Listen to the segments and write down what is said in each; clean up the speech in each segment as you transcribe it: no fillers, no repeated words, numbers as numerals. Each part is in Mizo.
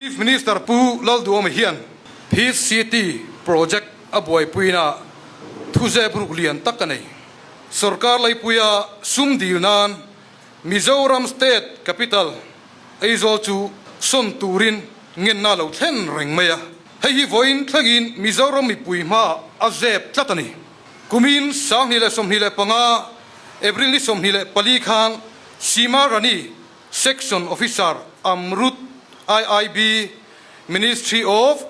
Chief Minister Pu Lalduhawma hian Peace City project a buaipuina thuzep ruk lian tak a nei. Sorkar laipuia sum dil nan Mizoram State Capital Aizawl chu sawn turin ngenna lo thlen reng mai a. Hei hi vawiin thlengin Mizoram mipui hmaah a zep tlat a ni. Kumin 2025 April ni 24 khan Seema Rani Section Officer Amrut IIB, Ministry of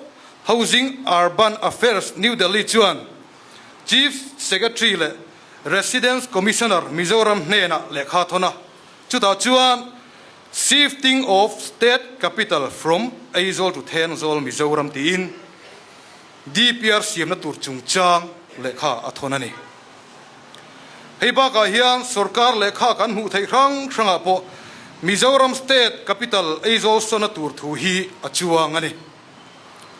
Housing Urban Affairs New Delhi chuan Chief Secretary leh Residence Commissioner Mizoram hnenah lehkha thawn a, chutah chuan Shifting of State Capital from Aizawl to Thenzawl Mizoram tiin DPR siamna tur chungchang lehkha a thawn a ni. Hei bakah hian sorkar lehkha kan hmuh theih hrang hrangah pawh Mizoram State Capital Aizawl sawna tur thu hi a chuang a ni.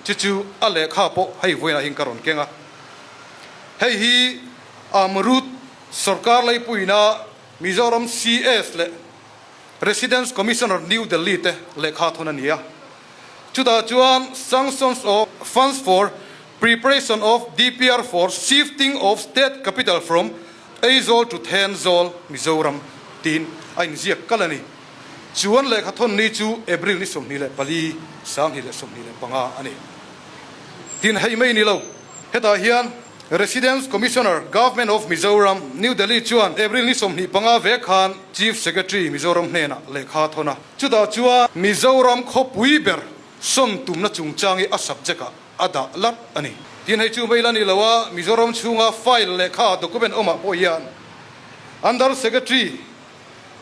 Chu chu a lehkha pawh hei vawiinah hian ka rawn keng a. Hei hi Amrut sorkar leipuina Mizoram CS leh Residence Commissioner New Delhi te lehkha thawn a ni a. Chutah chuan Sanctions of Funds for Preparation of DPR for Shifting of State Capital from Aizawl to Thenzawl, Mizoram tiin a inziak kal a ni. Chuan lehkha thawn ni chu April ni 24, 2025 a ni. Tin hei mai ni lo, hetah hian Residence Commissioner, Government of Mizoram, New Delhi chuan April ni 25 vek khan Chief Secretary Mizoram hnenah lehkha thawn a. Chutah chuan Mizoram khawpui ber sawn tumna chungchang hi a subject ah a dah lat a ni. Tin hei chu mai la ni lo a, Mizoram chhunga file lehkha document awmah pawh hian Under Secretary,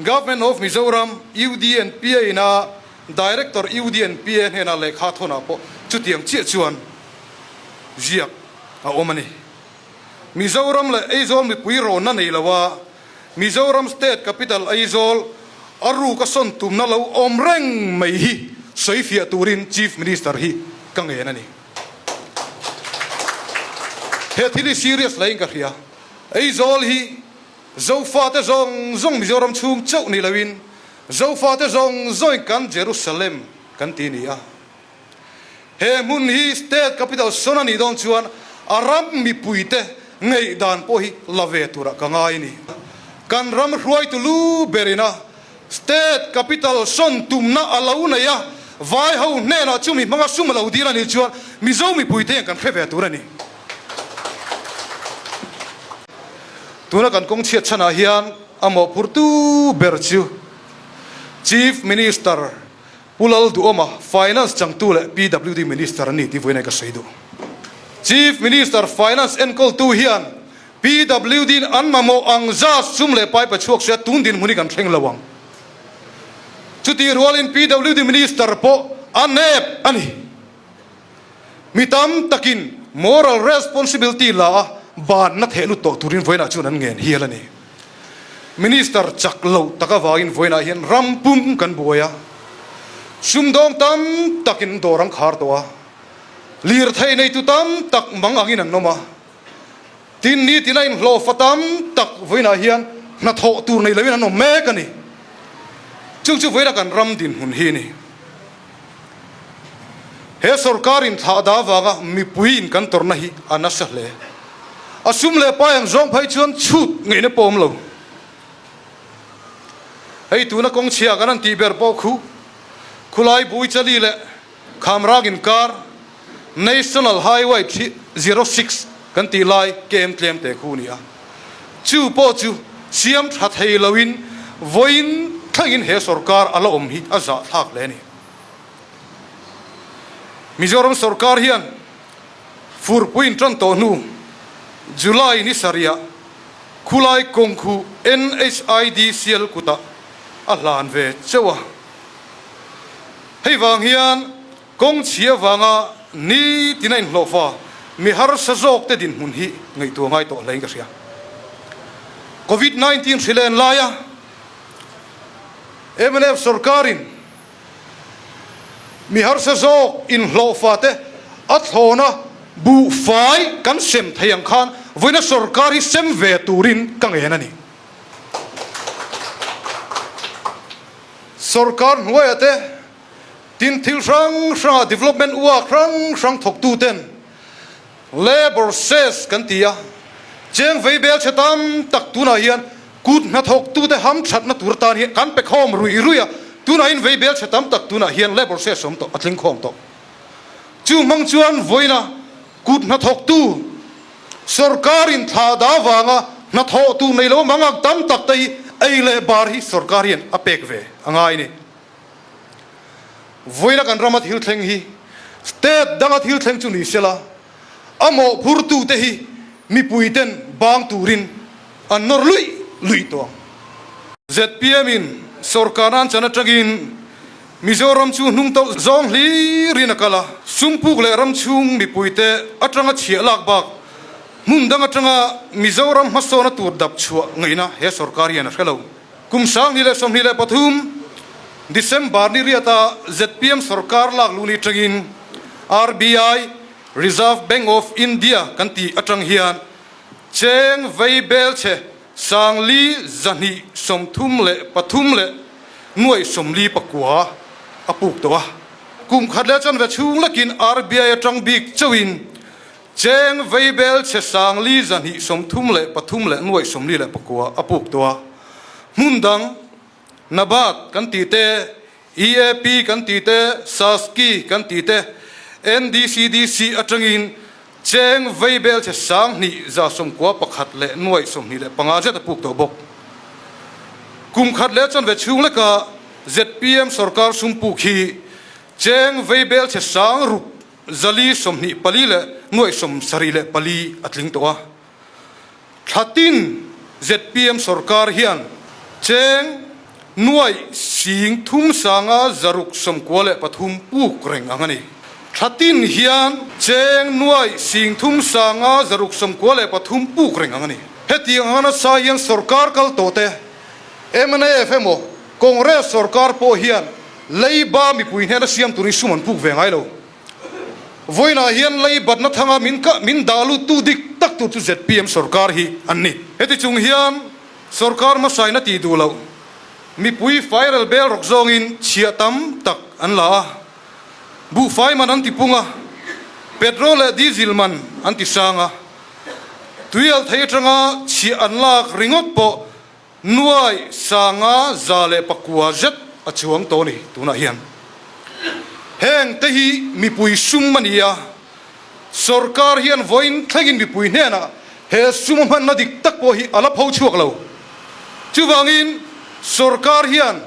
Government of Mizoram, UDNPA ina Director UDNPA hnena lehkha thawnah pawh chutiang chiah chuan ziak a awm a ni. Mizoram leh Aizawl mipui rawnna nei lo a, Mizoram State Capital Aizawl a ruk a sawn tumna lo awm reng mai hi sawifiah turin Chief Minister hi ka ngen a ni. He thil hi serious hle in ka hria. Aizawl hi Zofate zawng zawng Mizoram chhung chauh ni loin Zofate zawng zawngin kan Jerusalem kan ti ni a. He hmun hi State Capital sawn a nih dawn chuan a ram mipuite ngaihdan pawh hi la ve turah ka ngai a ni. Kan ram hruaitu lu berin a State Capital sawn tumna a lo nei a, vai ho hnenah chumi hmanga sum a lo dil a nih chuan Mizo mipuite hian kan hre ve tur a ni. Tuna kan kawng chhiat chhanah hian a mawhphurtu ber chu Chief Minister Pu Lalduhawma, Finance changtu leh PWD Minister a ni tih vawiin ka sawi duh. Chief Minister Finance enkawltu hian PWD in an mamawh ang zat sum leh pai pe chhuak se tun dinhmun hi kan thleng lo ang. Chutih rualin PWD Minister pawh a nep a ni. Mi tam takin moral responsibility la a banna theh lut tawh turin vawiinah chuan an ngen hial a ni. Minister chak loh tak avangin vawiinah hian ram pum kan buai a, sumdawng tam takin dawr an khar tawh a, lirthei neitu tam tak mang angin an awm a, tin nitin a inhlawhfa tam tak vawiinah hian hnathawh tur nei loin an awm mek a ni. Chung chu vawiina kan ram dinhmun hi a ni. He sorkar inthlah dah avanga mipuiin kan tawrhna hi a nasa hle. A sum leh pai ang zawng phei chuan chhut ngeihna pawh a awm lo. Hei tuna kawng chhia kan han tih ber pawh khu khulai Buichali leh Khamrang inkar National Highway 06 kan tih lai kem tlem te khu a ni a. Chu pawh chu siam tha thei loin vawiin thlengin he sorkar a la awm hi a zahthlak hle a ni. Mizoram sorkar hian furpui intan tawh hnu July ni sarihah khulai kawng khu NHIDCL kutah a hlan ve chauh a. Hei vang hian Kawng chhia vanga nitin a inhlawhfa mi harsa zawkte dinhmun hi ngaihtuah ngai tawh hlein ka hria. Covid 19 hri len laia mnf sorkarin mi harsa zawk inhlawhfa te a thlawna buhfai kan sem thei ang khan vawiina sorkar hi sem ve turin ka ngen a ni. Sorkar hnuaia te. Tin, thil hrang hrangah development work hrang hrang thawktuten labour cess kan ti a, cheng vei bel chhe tam tak tunah hian kut hnathawktute hamthatna tur atan hian kan pe khawm ruih ruih a, tunah hian vei bel chhe tam tak tunah hian labour cess awm tawh, a tling khawm tawh. Chu hmang chuan vawiina kut hnathawktu sorkarin thla da vanga hnathawhtu nei lo mangang tam tak te hi ei leh bar hi sorkar hian a pek ve a ngai a ni. Vawiina kan rama thil thleng hi state danga thil thleng chu ni sela, a mawhphurtute hi mipuiten bang turin an nawr luih luih tawh ang. Zpm in sorkarna an chan atangin Mizoram chu hnung tauh zawng hlirin a kal a, Sumpuk leh ram chhung mipuite atanga chhiah lak bak hmun dang atanga Mizoram hmasawna tur dap chhuah ngaihna he sorkar hian a hre lo. Kum 2023 December ni riata zpm sorkar lak luh ni atangin RBI, Reserve Bank of India, kan tih atang hian cheng vei bel chhe Sangli 233 leh nuaih 49 a puk tawh a. Kum khat leh chanve chhung lekin RBI atang bik chauhin cheng veibel chhe Sangli 233 leh nuaih 49 a puk tawh a. Hmun dang NABARD kan tih te, EAP kan tih te, SASCI kan tih te, NDCDC atangin cheng veibel che 2191 leh nuaih 25 zet a puk tawh bawk. Kum khat leh chanve chhung leka zpm sorkar sum puk hi cheng veibel che 6424 leh nuaih 74 a tling tawh a. Thlatin zpm sorkar hian cheng nuaih sing thum sanga 693 puk reng ang a ni. Thlatin hian cheng nuaih sing thum sanga 693 puk reng ang a ni. Hetiang anga nasa hian sorkar kal tawh te, mnf emaw Congress sorkar pawh hian leiba mipui hnena siam turin sum an puk ve ngai lo. Vawiinah hian lei batna thanga min kah min dah luttu dik tak tur chu zpm sorkar hi an ni. Heti chung hian sorkar hmasaina tih duh loh mipui fairel bel rawk zawngin chhiah tam tak an la a, buhfai man an ti pung a, petrol leh diesel man an ti sang a, tuial thei atanga chhiah an lak ringawt pawh Nuai 509 zet a chuang tawh a ni tunah hian. Heng te hi mipui sum a ni a, sorkar hian vawiin thlengin mipui hnenah he sum a hmanna dik tak pawh hi a la pho chhuak lo. Chuvangin sorkar hian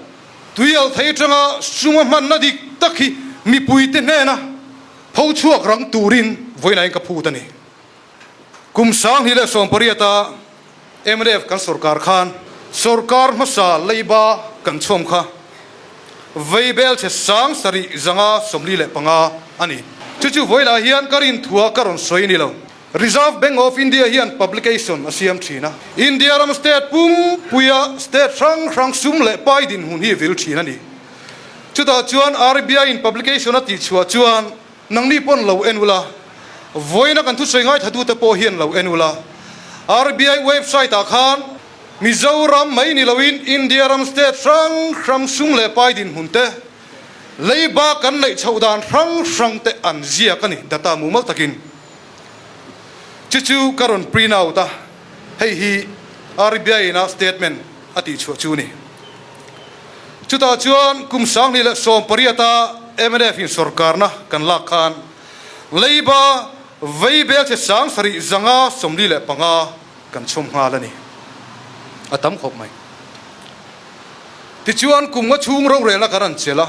tuial thei atanga sum a hmanna dik tak hi mipuite hnena pho chhuak rang turin vawiinah hian ka phut a ni. Kum 2018 a mnf kan sorkar khan sorkar hmasa leiba kan chhawm kha veibel chhe 7545 a ni. Chu chu vawilah hian ka rinthua ka rawn sawi a ni lo. Reserve Bank of India hian publication a siam thin a. India ram state pumpuia state hrang hrang sum leh pai dinhmun hi vil thin a ni. Chutah chuan RBI in publication a tihchhuah chuan Nangni pawn lo en ula, vawiina kan thusawi ngaithlatute pawh hian lo en ula. RBI website ah khan Mizoram mai ni loin India ram state hrang hrang sum leh pai dinhmun te, leiba kan neih chhoh dan hrang hrang te an ziak a ni, data mumal takin. Chu chu ka rawn print out a, hei hi RBI ina statement a tihchhuah chu a ni. Chutah chuan kum 2018 a mnf in sorkarna kan lak khan leiba vei bel che 7545 kan chhawm nghal a ni. A tam khawp mai. Tichuan kum nga chhung rorelna kan rawn chelh a,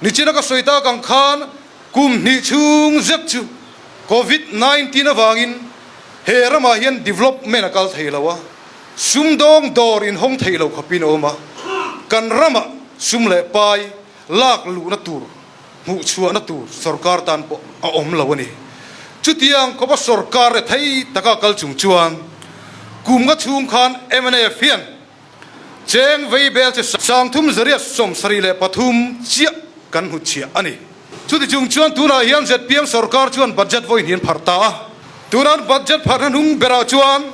nichina ka sawi tak ang khan kum hnih chhung zet chu Covid 19 avangin he ramah hian development a kal thei lo a, Sumdawng dawr inhawng thei lo khawpin a awm a, kan ramah sum leh pai lak luhna tur, hmuh chhuahna tur sorkar tan pawh a awm lo a ni. Chutiang khawpa sorkar re thei taka kal chung chuan kum nga chhung khan mnf hian cheng vei bel che 3873 chiah kan hmu chhiah a ni. Chuti chung chuan tunah hian zpm sorkar chuan budget vawiin hi an pharh ta a, tunan budget pharhna hnung berah chuan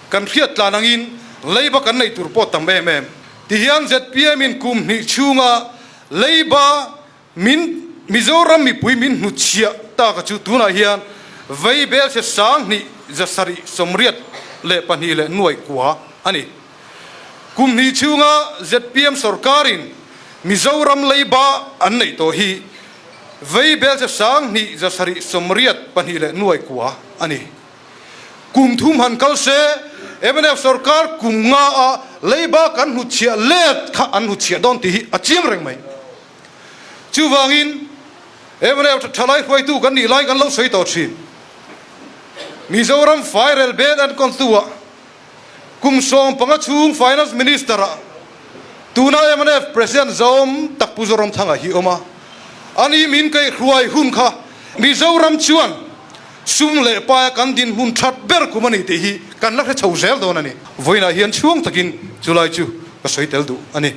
Kan hriat tlan angin leiba kan neih tur pawh tam em em. Tihian zpm in kum hnih chhunga leiba Min Mizoram mipui min hnutchhiah taka chu tunah hian Vaibelchhe 20 672 leh nuai kua a ni. Kum hnih chhunga zpm sorkarin Mizoram leiba an neih tawh hi Vaibelchhe 20 672 leh nuai kua a ni. Kum thum han kal se, mnf sorkar kum nga a leiba kan hnutchhiah let kha an hnutchhiah dawn tih hi a chiang reng mai. Chuvangin, mnf thalai hruaitu kan nih lai kan lo sawi tawh thin. Mizoram fairel bel an kawntu ah kum 15 chhung Finance Minister ah tuna mnf President Zawm tak Pu Zoramthanga hi awm a, ani min kaihhruai hun kha Mizoram chuan Sum leh paia kan dinhmun that ber kum a ni tih hi kan la hre chho zel dawn a ni. Vawiinah hian chhuang takin chulai chu ka sawi tel duh a ni.